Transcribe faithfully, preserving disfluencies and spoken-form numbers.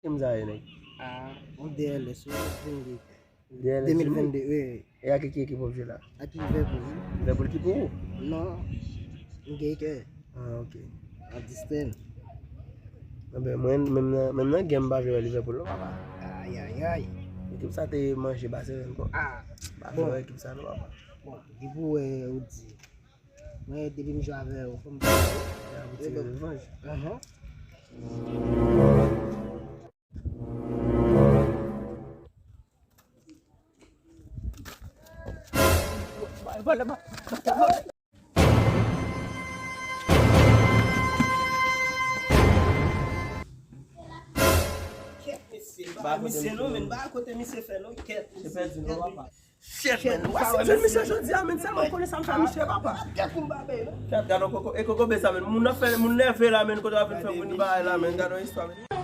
Ki m sa ye, nèg? Ah, yon D L S, wi, vennde. D L S, de mil vennde, wi, wi. E ak ki ekip w ap jwe la? Ak Liverpool, wi. Liverpool ki pou ou? Non, m gen kè. Ah, ok. Ak Disten. Enben, mwen, menm nan, menm nan gen m pa vle wè Liverpool, non, papa. Ay, ay, ay. Ekip sa te manje Barcelone, bon. Ah, pa vle wè ekip sa, non, papa. Bon, depi w wè, ou di. Mwen, depi m jwe avè w, fò m pale. Ya, pou tire revanj. Ahan. Kèt, mesye, ba misye non, men ba kote misye fè non, kèt, mesye, kèt. Shit, man. Ou pa wè mesye jodi a, men sèlman konnen sa m fè misye, papa. Kèt pou m pa bay non. Kèt, gade yon koko, e koko be sa, men. Moun nan fè, moun nève la, men, kote w ap vin fè moun bagay la, men. Gade yon istwa, men.